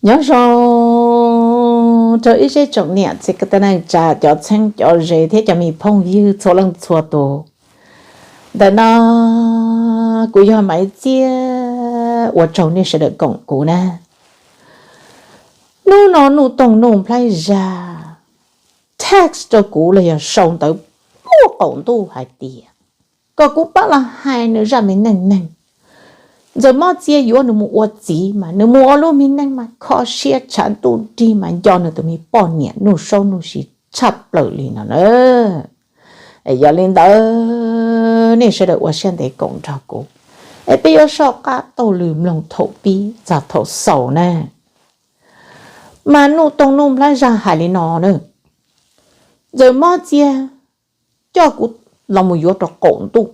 Nyob zoo rau ib zej tsoom niam txiv kwv tij neej tsa, cov txheeb cov ze thiab cov me phooj ywg txhua leej txhua tus. Ntawm no kuv yog Maiv Txiab, ua tsaug nej sawv daws koom kuv na. Hnub no Nuj Toog Nuj Nplhaib Zaj text rau kuv los yog sau ntawv puag qaum ntuj hais tias kom kuv pab los hais nws zaj me neej neeg. Ntxawm Mob Txia yuav nws mus ua txiv mas nws mus ua lub me neej mas kho siab tshav ntuj nrig mas nco nws tus me poj niam Nuj Saub Nuj Sis tshaj plaws li no na. Yog li ntawd nej sawv daws ua siab ntev koom nrog kuv, es peb yuav soj qab taug lw mloog thaum pib txog thaum xaus na. Mas Nuj Toog Nuj Nplhaib Zaj hais li no na, Ntxawm Mob Txia coj kuv los mus yuav rau qaum ntuj,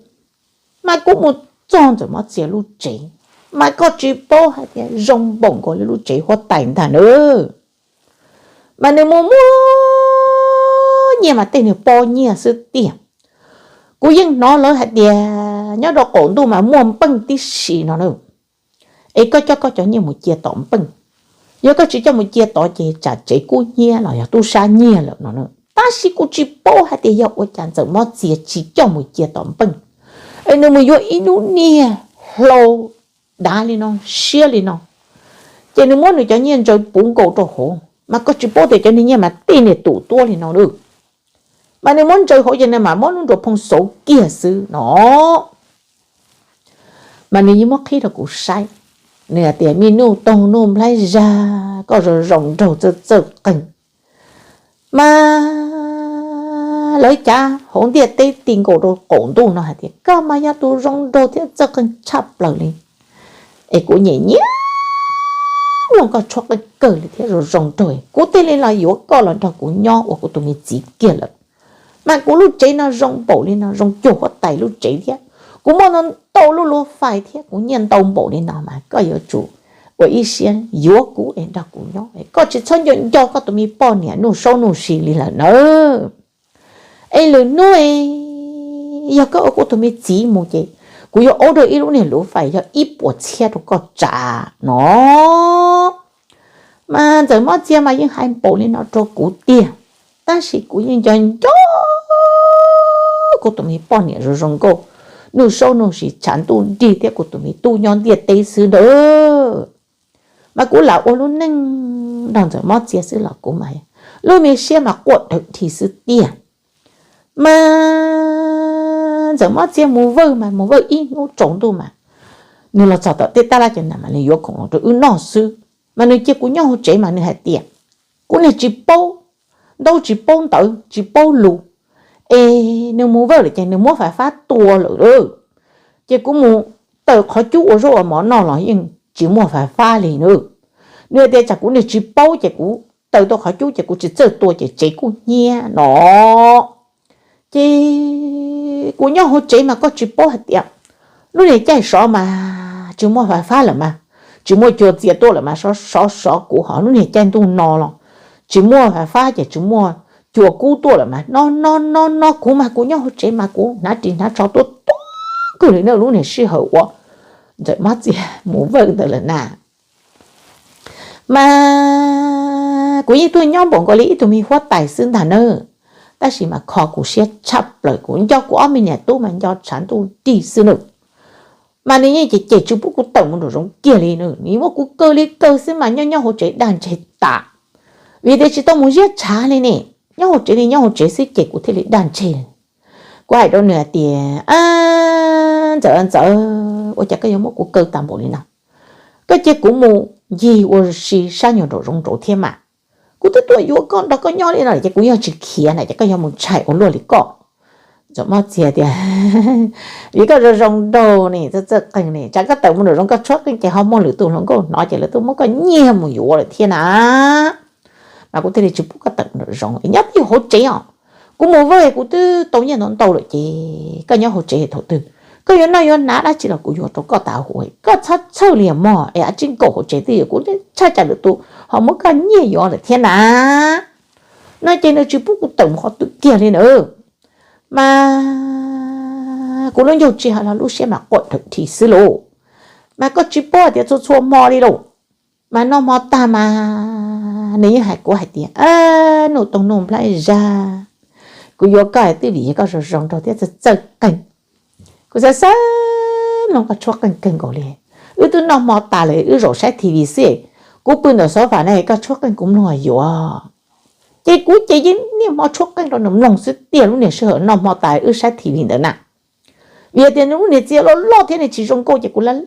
mas kuv mus txog Ntxawm Mob Txia lub tsev, mas koj tsis paub hais tias zoo npaum nkaus li lub tsev huab tais ntag na. Mas nws mus muab nyiaj mas tej niag pob nyiaj xwb tiag. Kuv yeej hnov lawv hais tias nyob rau qaum ntuj mas muaj npeej tib si no na. Es koj coj koj cov nyiaj mus cia tom npeej, yog koj tsis coj mus cia tod ces tsam tsev kub hnyiab los yog tub sab nyiag lawm no na. Tab sis kuv tsis paub hais tias yog ua cas Ntxawm Mob Txia tsis coj mus cia tom npeej, es nws mus yuav ib lub niag hlau dav li no, siab li no, ces nws muab nws cov nyiaj ntsaws puv nkaus rau hauv, mas koj tsis paub tias cov niag nyiaj mas tej niag tus tuab li no na. Mas nws muab ntsaws hauv ces nws mam muab lub nruas phoo xauv kiag xwb no. Mas nws yeej muab qhib rau kuv saib, nws hais tias, me Nuj Toog Nuj Nplhaib Zaj, koj zoo zoo nraug txawj txawj qeeg, mas lawv cav hauv ntiaj teb ti nkaus rau qaum ntuj no hais tias koj mas yog tus zoo nraug thiab txawj qeeg tshaj plaws li. Es kuv nyiam nyiam mloog koj tshuab qeej kawg li thiab zoo zoo nraug, kuv thiaj li los yuav koj los nrog kuv nyob ua kuv tus me txiv kiag lawm. Mas kuv lub tsev no zoo npaum li no, zoo cuag huab tais lub tsev thiab. Kuv muaj ntau lub lub fais thiab, kuv nyiaj ntau npaum li no mas koj yuav tsum ua ib siab yuav kuv es nrog kuv nyob, koj tsis txhob nco nco koj tus me poj niam Nuj Saub Nuj Sis li lawm nawb. Es lwm hnub yog koj ua kuv tus me txiv mus ces kuv yuav aub rau ib lub niag lub fais yog ib puas txhiab rau koj tsa no. Mas Ntxawm Mob Txia mas yeej hais npaum li no rau kuv tiag, tab sis kuv yeej nco nco kuv tus me poj niam zoo zoo nkauj, Nuj Saub Nuj Sis tshav ntuj nrig thiab kuv tus me tub nyob ntiaj teb xwb ntag. Mas kuv lam ua lub neej nrog Ntxawm Mob Txia xwb los kuv mas lub me siab mas quaj dhawv dhi xwb tiag. Mas Ntxawm Mob Txia mus vawj mas mus vawj ib hnub tsaus ntuj mas nws los txog tom tej tab laj cov nas mas nws yuav khoom los rau wb noj xwb. Mas nws cia kuv nyob hauv tsev mas nws hais tias kuv niag tsis paub ntaub tsis paub ntawv tsis paub lus, es nws mus vawj lawm ces nws muab fais fab tua lawm. Ces kuv mus taws qhov cub ua zaub ua mov noj los yeej tsis muaj fais fab li na. Nws hais tias tsam kuv niag tsis paub ces kuv taws tau qhov cub ces kuv tsis txawj tua ces tsev kuj hnyiab no. Ces kuv nyob hauv tsev mas koj tsis paub hais tias lub niag caij sov mas tsis muaj fais fab lawm mas, tsis muaj cua txias tuaj lawm mas sov sov sov kuv, ho lub niag caij ntuj no los tsis muaj fais fab ces tsis muaj cua kub tuaj lawm mas no no no no kuv mas kuv nyob hauv tsev mas kuv hnav ris hnav tsho tuaj tuaj kawg li na lub niag sij hawm uas Ntxawm Mob Txia mus vawj ntawd lawm na. Mas kuv yeej tuaj nyob npaum nkaus li ib tug me huab tais xwb ntag na, tab sis mas kho kuv siab tshaj plaws, kuv nco kuv ob me niam tub mas nco tshav ntuj nrig xwb na. Mas nws yeej cem cem tsis pub kuv tawm mus nraum zoov kiag li na, nws muab kuv kaw li kaw xwb mas nyob nyob hauv tsev dag ntseg tas, vim tias tsis tau mus ziab tshav li ne, nyob hauv tsev li nyob hauv tsev xwb ces kuv thiaj li dag ntseg. Kuv hais rau nws hais tias, ab, Ntxawm Ntxawm, ua cas koj yuav muab kuv kaw tas npaum li no? Koj cia kuv mus ncig ua si sab nyuag nraum zoov nraud thiab mas. Kuv twb tuaj yuav koj nrog koj nyob li no ces kuv yog tsis khiav na ces koj yog mus ntshai ua luaj li koj. Ntxawm Mob Txia tias, vim koj zoo zoo nraug ne, txawj txawj qeeg ne, tsam koj tawm mus nraum zoov koj tshuab qeej ces ho muaj lwm tus hluas nkauj hnov ces lawv tuaj muab koj nyiag mus yuav lawm thiab na. Mas kuv thiaj li tsis pub koj tawm nraum zoov, nyob twj ywm hauv tsev os. Kuv mus vawj kuv twb tau nyiaj ntau ntau lawm ces koj nyob hauv tsev thaum twg koj yuav noj yuav hnav dab tsi los kuv yuav rau koj tas huv, koj txhob txhawj li mog, es ab tsib nkaum hauv tsev twj ywm kuv tshaj tsam lwm tus ho muab koj nyiag yuav lawm thiab na. No ces nws tsis pub kuv tawm mus qhov twg kiag li na. Mas kuv lub ncaug tsis hais los lub siab mas quaj dhawv dhi xwb lauj. Mas koj tsis paub hais tias txhua txhua hmo li lauj, mas noj hmo tag mas nws yeej hais kuv hais tias, Nuj Toog Nuj Nplhaib Zaj, kuv yuav koj twb vim yog koj zoo zoo nraug thiab txawj txawj qeej. Kuv xav xav mloog koj tshuab qeej kawg nkaus li. Wb twb noj hmo tas lawm wb zaum saib T V xwb, kuv pw ntawm sofa ne koj tshuab qeej kuv mloog yuav. Ces kuv ces yeej niaj hmo tshuab qeej rau nws mloog xwb tiag lub niag sij hawm noj hmo tas wb saib T V ntawd na. Vim tias nws lub niag txiv loj loj thiab nws tsis zoo nkauj ces kuv laj laj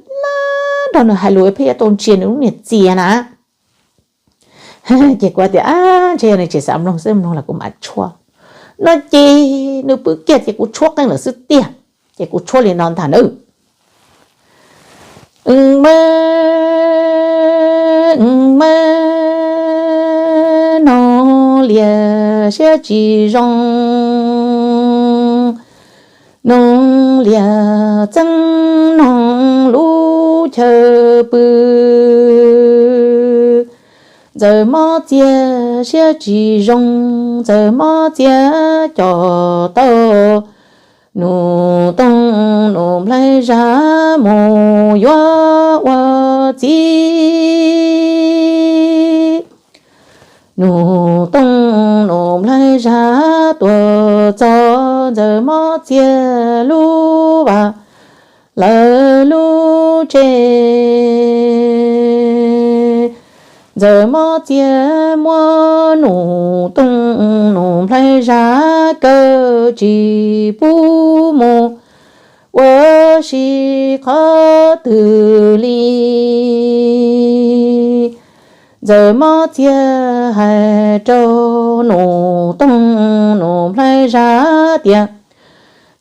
nrog nws hais lus pheej yuav tau ntsia nws lub niag txiv na. Ces kuv tias, Ab, ntshe yog nws tsis xav mloog xwb, mloog los kuv mam tshuab. No ces nws pw kiag ces kuv tshuab qeej lawm xwb tiag. Ces kuv tshuab li no ntag nawb. Mab, mab, noog liag siab tsis zoo, noog liag txeeb noog lub chaw pw. Ntxawm Mob Txiag siab tsis zoo, Ntxawm Mob Txiag coj tau Nus Tooj Nus Nplaig Zaj mus yuav ua txiv. Nus Tooj Nus Nplaig Zaj tuaj txog Ntxawm Mob Txiag lub vaj, lawv lub tsev. Ntxawm Mob Txiag muab Nus Tooj Nus Nplaig Zaj kaw tsis pub mus ua si qhov twg li. Ntxawm Mob Txiag hais rau Nus Tooj Nus Nplaig Zaj tias,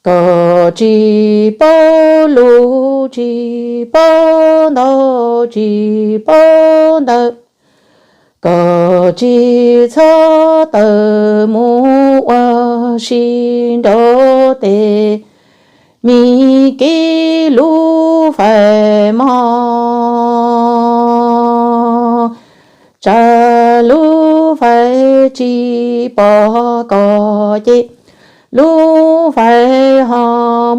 koj tsis paub lus tsis paub ntau tsis paub ntawv, koj tsis txhob tawm mus ua si nraud tes, mi kev lub fais mog, tsam lub fais tsis pom koj ces lub fais ho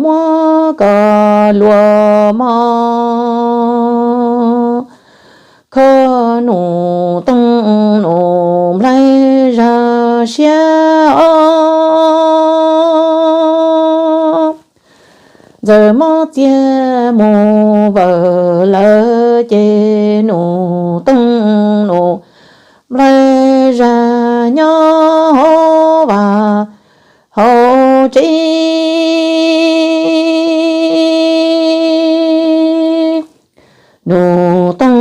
muab koj luag mog. Kho Nus Tooj Nus Nplaig Zaj siab os. Ntxawm Mob Txiag mus vawm lawm ces Nus Tooj Nus Nplaig Zaj nyob hauv vaj hauv tsev. Nus Tooj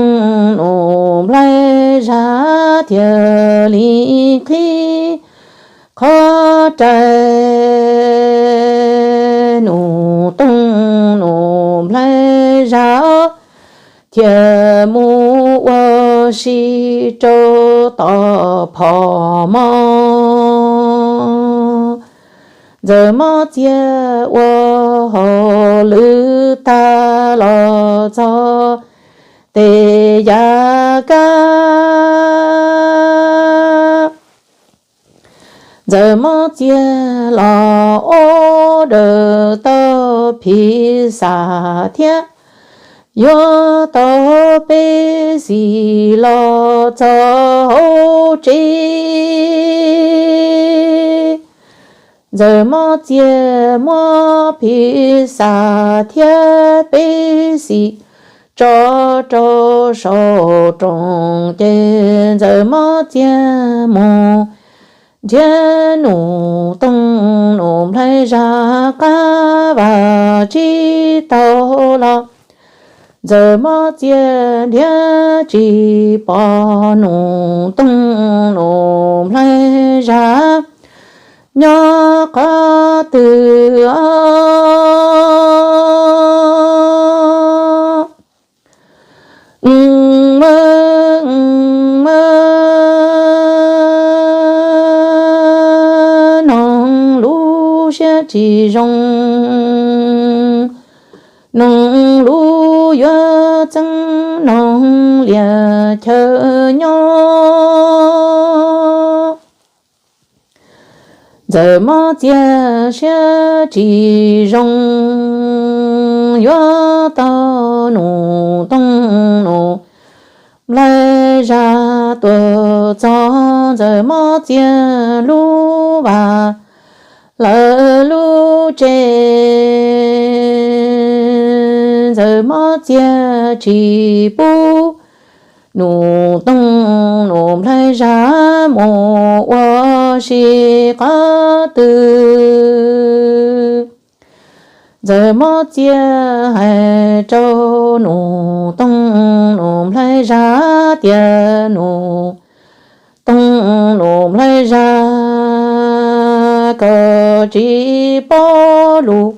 Nus Nplaig Zaj thiaj li qhib qhov rai. Nus Tooj Nus Nplaig Zaj thiaj mus ua si rau tom phom mog. Ntxawm Mob Txiag ua hauj lwm tag los txog tes yav kab, Ntxawm Mob Txiag los order tau phiv xam thiab yuav tau peb xis los txog hauv tsev. Ntxawm Mob Txiag muab phiv xam thiab peb xis tso rau saum rooj ces Ntxawm Mob Txiag mus nrhiav Nus Tooj Nus Nplaig Zaj qab vaj tsis tau los. Ntxawm Mob Txiag nrhiav tsis pom Nus Tooj Nus Nplaig Zaj nyob qhov twg os. Mab, mab, noog lub siab tsis zoo, noog lub yuav txeeb noog liag chaw nyob. Ntxawm Mob Txiag siab tsis zoo, yuav tau Nus Tooj Nus Nplaig tuaj txog Ntxawm Mob Txias lub vaj lawv lub tsev. Ntxawm Mob Txias tsis pub Nus Tooj Nus Nplaig Zaj mus ua si qhov twg. Ntxawm Mob Txias hais rau Nus Tooj Nus Nplaig Zaj tias, Nus Tooj Nus Nplaig Zaj, koj tsis paub lus,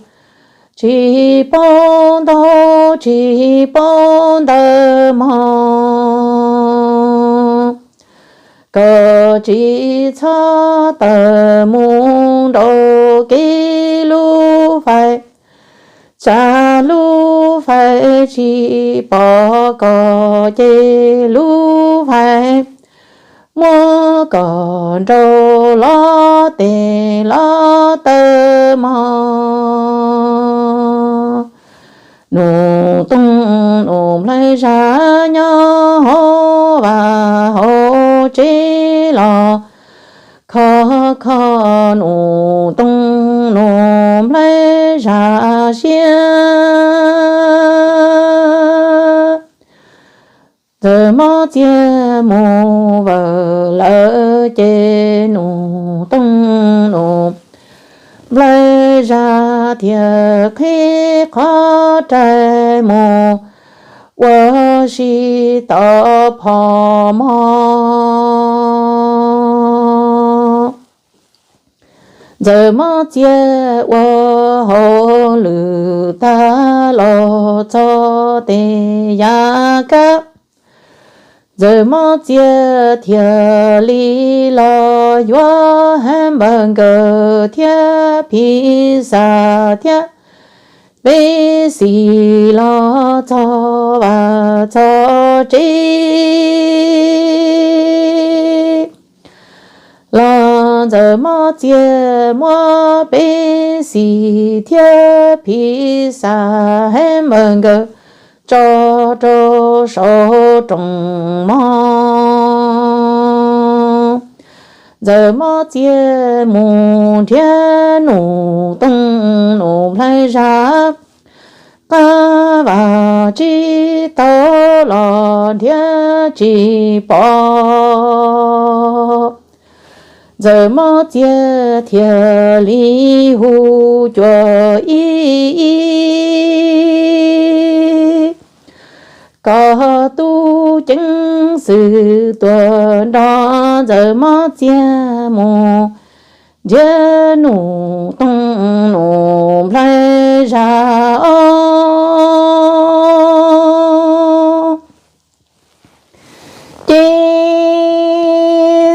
tsis paub ntaub, tsis paub ntawv mog. Koj tsis txhob tawm mus nraum kev lub fais, tsam lub fais tsis pom koj ces lub fais muab koj nraug lov tes lov taw mog. Nus Tooj Nus Nplaig Zaj nyob hauv vaj hauv tsev los kho kho Nus Tooj Nus Nplaig Zaj siab. Ntxawm Mob Txias mus vawm lawm ces Nus Tooj Nus Nplaig Zaj thiaj qhib qhov rai mus ua si tau phom mog. Ntxawm Mob Txias ua hauj lwm tag los txog tes yav kab, Ntxawm Mob Txias thiaj li los yuav hamburger thiab pizza thiab Pepsi los txog vaj txog tsev. Los Ntxawm Mob Txias muab Pepsi thiab pizza hamburger tso rau saum rooj mog. Ntxawm Mob Txias mus nrhiav Nus Tooj Nus Nplaig Zaj, qab vaj tsib taug los nrhiav tsis pom. Ntxawm Mob Txias thiaj li hu cuag ib ib, kom tub ceev xwm tuaj nrog Ntxawm Mob Txias mus nrhiav Nus Tooj Nus Nplaig Zaj os. Ces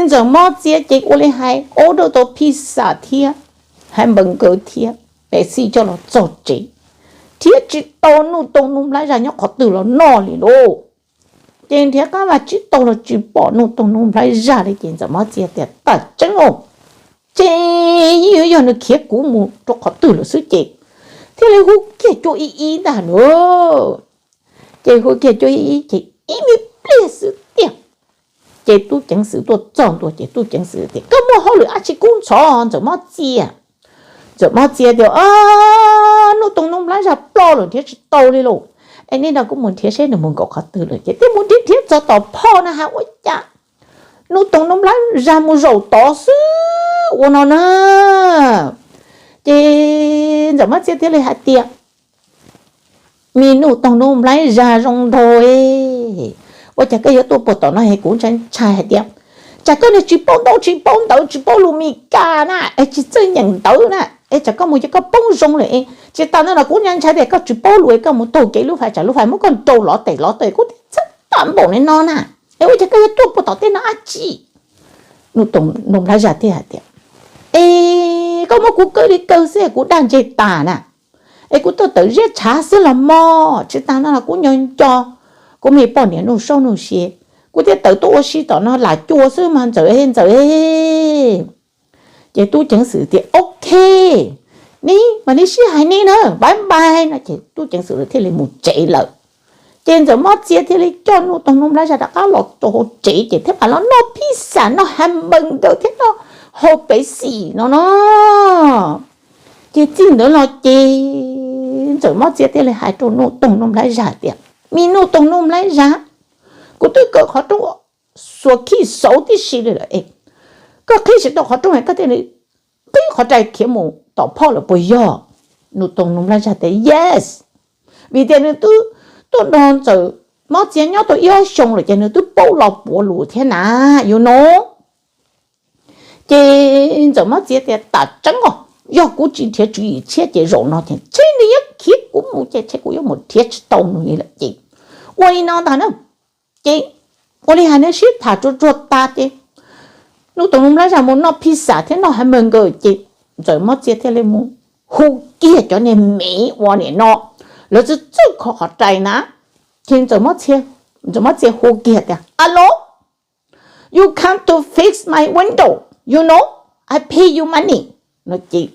Ntxawm Mob Txias ces ua li hais order tau pizza thiab hamburger thiab Pepsi coj los txog tsev, nrhiav tsis tau Nus Tooj Nus Nplaig Zaj nyob qhov twg los noj li lauj. Ces nrhiav qab vaj tsib taug los tsis pom Nus Tooj Nus Nplaig Zaj li ces Ntxawm Mob Txias tias tam tseeb os, ces yeej yuav yog nws khiav kuv mus rau qhov twg lawm xwb ces thiaj li hu kiag cuag ib ib ntag na. Ces hu kiag cuag ib ib ces ib me pliag xwb tiag ces tub ceev xwm tuaj txog ntua ces tub ceev xwm tias koj muaj hauj lwm dab tsi kub ntxhov Ntxawm Mob Txias? Ntxawm Mob Txias tias Nus Tooj Nus Nplaig Zaj ploj lawm nrhiav tsis tau li lauj. Es nej nrog kuv mus nrhiav seb nws mus nkaum qhov twg lawm. Ces thiaj mus nrhiav nrhiav txog tom phoj na has ua cas Nus Tooj Nus Nplaig Zaj mus zaum tod xwb ua no na. Ces Ntxawm Mob Txias thiaj li hais tias me Nus Tooj Nus Nplaig Zaj zoo nraug, ua cas koj yuav tuaj puag tom no es kuv ntshai ntshai hais tias tsam koj niag tsis paub ntaub tsis paub ntawv tsis paub lus Mis Kas na es tsis txawj nyeem ntawv na es tsam koj mus ces koj poob zoo lawm es tsis tas no los kuv ntshai ntshai tias koj tsis paub lus es koj mus taug kev lub fais tsam lub fais muab koj nraug lov tes lov taw kuv thiaj txhawj tag npaum li no na. Es ua cas koj yuav tuaj puag tom tej no dab tsi? Nus Tooj Nus Nplaig Zaj thiaj hais tias es koj muab kuv kaw li kaw xwb kuv daj ntseg tas na, es kuv tuaj tawm ziab tshav xwb los mog, tsis tas no los kuv nco nco kuv me poj niam Nuj Saub Nuj Sia, kuv thiaj tawm tuaj ua si tom no lam cua xwb mas Ntxawm Ntxawm. Ces tub ceev xwm tias ok, neb mam li sib hais neb na, bye bye no ces tub ceev xwm thiaj li mus tsev lawm. Ces Ntxawm Mob Txias thiaj li coj Nuj Toog Nuj Nplhaib Zaj rov qab los rau hauv tsev ces thiaj mam los noj phij xam noj ha npawg nkaws thiab noj hau pev xim no no. Ces txij ntawd los ces Ntxawm Mob Txias thiaj li hais rau Nuj Toog Nuj Nplhaib Zaj tias, me Nuj Toog Nuj Nplhaib Zaj, kuv twb kaw qhov rooj xuas khij xauv tib si li lawm es koj qhib tsis tau qhov rooj es koj thiaj li qhib qhov rai khiav mus tom phauj lawm puas yog? Nuj Toog Nuj Nplhaib Zaj tias yes, vim tias nws twb tuaj nrog Ntxawm Mob Txias nyob tau ib ob xyoo lawm ces nws twb paub lo puav lus thiab na, you know. Ces Ntxawm Mob Txias tias tam tseeb os, yog kuv tsis nrhiav tswv yim tshiab ces zaum no ces ntshe nws yuav khiav kuv mus ces ntshe kuv yuav mus nrhiav tsis tau nws li lawm ces ua li no ntag na. Ces ua li hais neb sib tham tsuag tsuag tas ces Nuj Toog Nuj Nplhaib Zaj mus noj phij xam thiab noj ha npawg nkaws ces Ntxawm Mob Txias thiaj li mus hu kiag cov niag miv uas nim no lawv txawj txawj kho qhov rai na. Ces Ntxawm Mob Txias, Ntxawm Mob Txias hu kiag tias alo, you come to fix my window, you know, I pay you money no ces,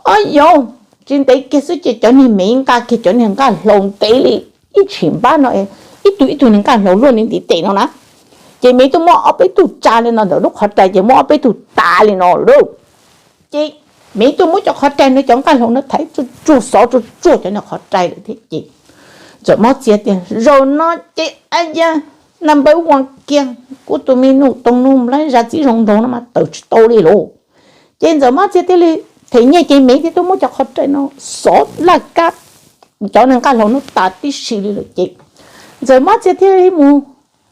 o yau, tsis ntev kiag xwb ces cov niag miv nqa kiag cov niag nqaj hlau ntev li ib tshim npab no, ib tug ib tug niag nqaj hlau luaj li ntiv tes no na. Ces miv tuaj muab ob peb tug tsa li no ntawm lub qhov rai ces muab ob peb tug tav li no lawm. Ces miv tuaj muab cov qhov rai no cov nqaj hlau no thaiv tsuag tsuag xov tsuag tsuag cov niag qhov rai lawm thiab ces Ntxawm Mob Txias tias zaum no ces a ya, number one kiag, kuv tus me Nuj Toog Nuj Nplhaib Zaj txiv zoo nraug no mas tawm tsis tau li lauj. Ces Ntxawm Mob Txias thiaj li them nyiaj ces miv thiaj tuaj muab cov qhov rai no xov laj kab cov niag nqaj hlau no tas tib si li lawm ces Ntxawm Mob Txias thiaj li mus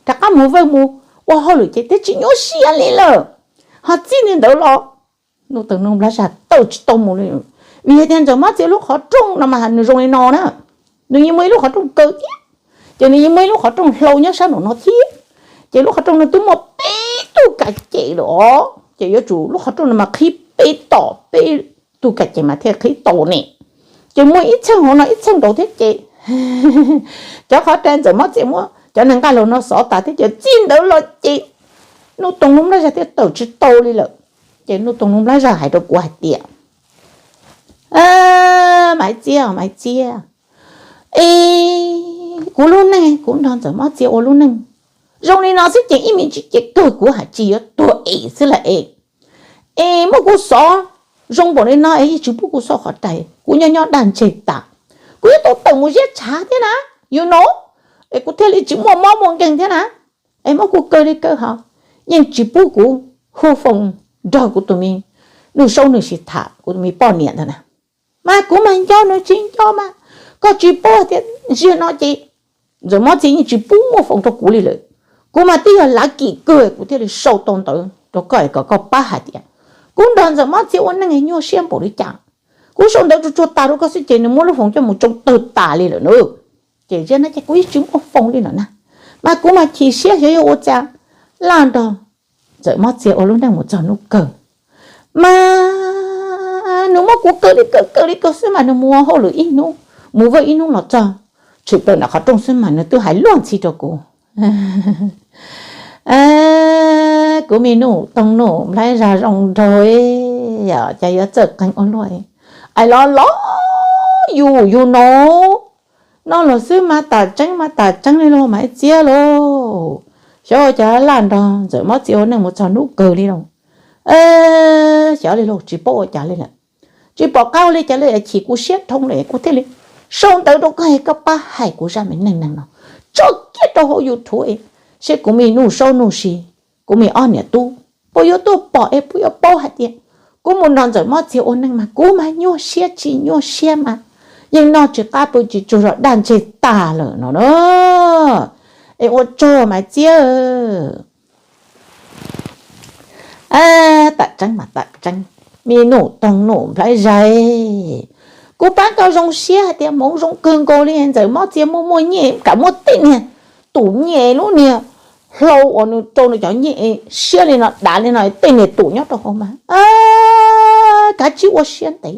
rov qab mus vawj mus ua hauj lwm ces thiaj tsis nyuaj siab li lawm. Ho txij li ntawd los Nuj Toog Nuj Nplhaib Zaj tawm tsis tau mus li, vim hais tias Ntxawm Mob Txias lub qhov rooj no mas nws zoo li no na, nws yeej muaj ib lub qhov rooj kaw thiab, ces nws yeej muaj ib lub qhov rooj hlau nyob sab nraum no thiab. Ces lub qhov rooj no twb muaj peb tug kas ces lawm os, ces yuav tsum lub qhov rooj no mas qhib peb tom peb tug kas ces mas thiaj qhib tau ne. Ces muaj ib txheej hauv no ib txheej nraud thiab ces cov qhov rai Ntxawm Mob Txias muab cov niag nqaj hlau no xov tas thiab ces txij ntawd los ces Nuj Toog Nuj Nplhaib Zaj thiaj tawm tsis tau li lawm. Ces Nuj Toog Nuj Nplhaib Zaj hais rau kuv hais tias, Maiv Txiab, Maiv Txiab, e, kuv lub neej, kuv nrog Ntxawm Mob Txias ua lub neej zoo li no xwb ces ib me ntsis ces kawg kuv hais tsis yuav tuag es xwb lawm es. Es muab kuv xov zoo npaum li no es yeej tsis pub kuv xauj qhov rais, kuv nyob nyob daj ntseg tas, kuv yuav tau tawm mus ziab tshav thiab na, you know, es kuv thiaj li tsis muaj mob muaj nkeeg thiab na. Es muab kuv kaw li kaw hos yeej tsis pub kuv hu foos nrog kuv tus me Nuj Saub Nuj Sis tham, kuv tus me poj niam ntawd na. Mas kuv mas nco nws tsis nco mas, koj tsis paub tias zaum no ces Ntxawm Mob Txias yeej tsis pub muaj foos rau kuv li lawm. Kuv mas twb yog lav kim kawg kuv thiaj li sau tau ntawv rau koj es kom koj pab hais tias kuv nrog Ntxawm Mob Txias ua neej nyuaj siab npaum li cas. Kuv sau ntawv tsuag tsuag tas rau koj xwb ces nws muab lub foos coj mus tsoo tawg tas li lawm na. Ces zaum no ces kuv yeej tsis muaj foos li lawm na. Mas kuv mas chim siab xyov yog ua cas laj nrog Ntxawm Mob Txias ua lub neej mus txog hnub kawg. Mas nws muab kuv kaw li kaw kaw li kaw xwb mas nws mus ua hauj lwm ib hnub, mus vawj ib hnub los txog, tshwm plaws nram qhov rooj xwb mas nws twb hais luag ntxhi rau kuv. Kuv me Nuj Toog Nuj Nplhaib Zaj zoo nraug, yog cas yuav txawj qeeg ua luaj. Ais los los yus yus no, no los xwb mas tam tseeb mas tam tseeb li lauj Maiv Txiab lauj. Xyov ua cas laj nrog Ntxawm Mob Txias ua neej mus txog hnub kawg li lauj. Xyov li lauj, tsis paub ua cas li lawm. Tsis pom qab ua li cas li, chim kuv siab dhau lawm kuv thiaj li sau ntawv rau koj es koj pab hais kuv zaj me neej neeg no tso kiag rau hauv YouTube es seb kuv me Nuj Saub Nuj Sis, kuv me ob niam tub puas yuav tuaj pom es puas yuav paub hais tias kuv mus nrog Ntxawm Mob Txias ua neej mas kuv mas nyuaj siab tsis nyuaj siab mas yeej noj tsis qab pw tsis tsaug zog daj ntseg tag lawm no na. Es ua tsaug Maiv Txiab. Tam tseeb mas tam tseeb, me Nuj Toog Nuj Nplhaib Zaj, kuv pab koj zoo siab hais tias hmoov zoo kawg nkaus li, Ntxawm Mob Txias muaj muaj nyiaj kam muab tej niag tus nyiaj lub niag hlau uas nws rau nws cov nyiaj siab li no dav li no tej niag tus nyob rau hauv mas kav tsij ua siab ntev.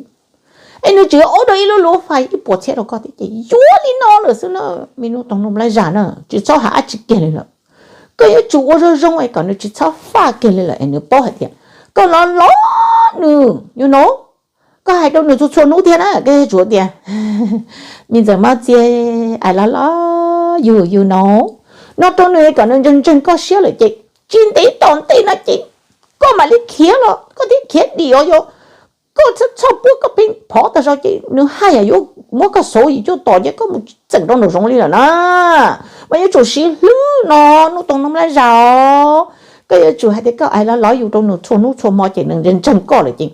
Es nws tseem yuav ob rau ib lub lub fais ib puas txhiab rau koj thiab ces yuav li no lawm xwb na, me Nuj Toog Nuj Nplhaib Zaj na, tsis txhob hais dab tsi kiag li lawm. Koj yuav tsum ua zoo zoo es kom nws tsis txhob faj kiag li lawm es nws paub hais tias koj los los nws, you know, koj hais rau nws txhua txhua hnub thiab na, koj yuav tsum tias me Ntxawm Mob Txias, ais los los Yug yug no, no rau nws kom nws ntseeg ntseeg koj siab lawm ces tsis ntev tom ntej no ces koj mam li khiav los koj thiaj khiav dim os. Yog koj txhob puab koj pheej phov tag zog ces nws haj yam yuav muab koj xauv yim cuaj tom ces koj mus txeem rau nraum zoov li lawm na. Mas yuav tsum sib hlub no, Nuj Toog Noo Nplab Zag. Koj yuav tsum hais tias koj ais los lov yus rau nws txhua hnub txhua hmo ces nws ntseeg koj lawm ces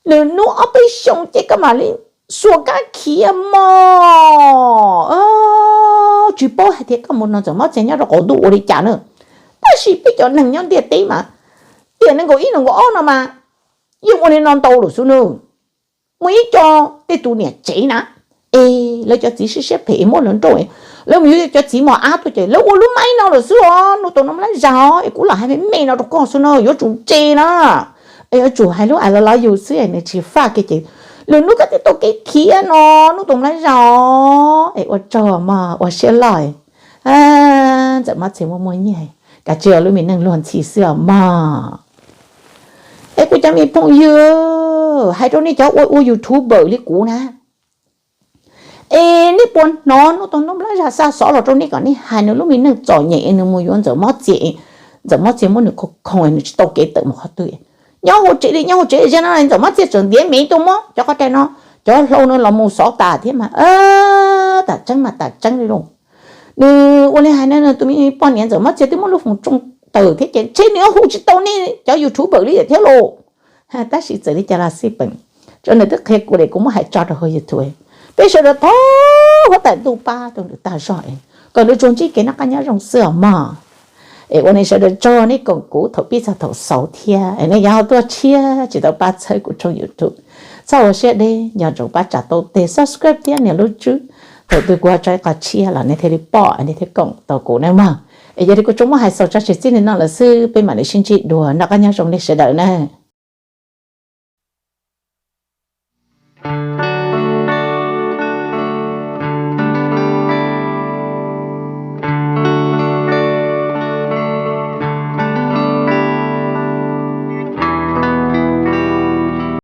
nws hnub ob peb xyoos ces koj mam li xuas kab khiav mog. Tsis paub hais tias koj mus nrog Ntxawm Mob Txias nyob rau qaum ntuj ua li cas na, tab sis peb cov neeg nyob ntiaj teb mas tiam nees nkaum ib nees nkaum ob no mas yeej ua li no ntau lawm xwb na. Muaj ib co tej tus niam tsev na, es lawv cov txiv siab siab phem es muab lawv nrauj, lawv mus yuav cov txiv mos ab tuaj ces lawv ua lub maib no lawm xwb os. Nuj Toog Noo Nplab Zag, es kuv lam hais me me no rau koj xwb no, yuav tsum ntse na. Es yuav tsum hais lub ais los lov yus xwb es nws tsis faj kiag ces lwm hnub koj thiaj tau kev khiav no, Nuj Toog Nplab Zag. Es ua tsaug mog, ua siab loj. Ntxawm Mob Txias muaj muaj nyiaj, kav tsij ua lub me neej luag ntxhi xwb os mog. Es kuv cov me phooj ywg, hais rau nej cov ua ua YouTuber li kuv na, es nej puas hnov Nuj Toog Noo Nplab Zag xa xov los rau nej kom nej hais nws lub me neej txom nyem es nws mus yuav Ntxawm Mob Txias, Ntxawm Mob Txias muab nws khoom khoom es nws tsis tau kev tawm mus qhov twg. Nyob hauv tsev li nyob hauv tsev, ziag no Ntxawm Mob Txias tseem ntiav mev tuaj muab cov qhov rai no, cov hlau no los mus xov tas thiab mas, tam tseeb mas tam tseeb li lauj. Nws ua li hais no, nws tus me poj niam Ntxawm Mob Txias twb muab lub foom tsoo tawm thiab ces ntshe nws yuav hu tsis tau nej cov YouTuber li lawm thiab lauj. Tab sis txawm li cas los xij peem, tsuas nws twb qhia kuv li, kuv muab hais tso rau hauv YouTube. Peb sawv daws thov huab tais ntuj pab rau nws tag zog, kom nws tsuas ntsib kev noj qab nyob zoo xwb os mog. Es ua nej sawv daws tsaug, nej koom kuv thaum pib txog thaum xaus thiab. Es nej yog ho tuaj tshiab tsis tau pab txhawb kuv tshooj YouTube, txhob ua siab deb, nco ntsoov pab tsa tau tes subscribe thiab nias lub tswb. Thaum twg kuv ho tso ib qho tshiab los nej thiaj li pom, nej thiaj koom tau kuv nawb mog. Es yog li kuv tsuas muab hais xaus tso tseg txij li no lawm xwb, peb mam li sib ntsib dua, noj qab nyob zoo nej sawv daws na.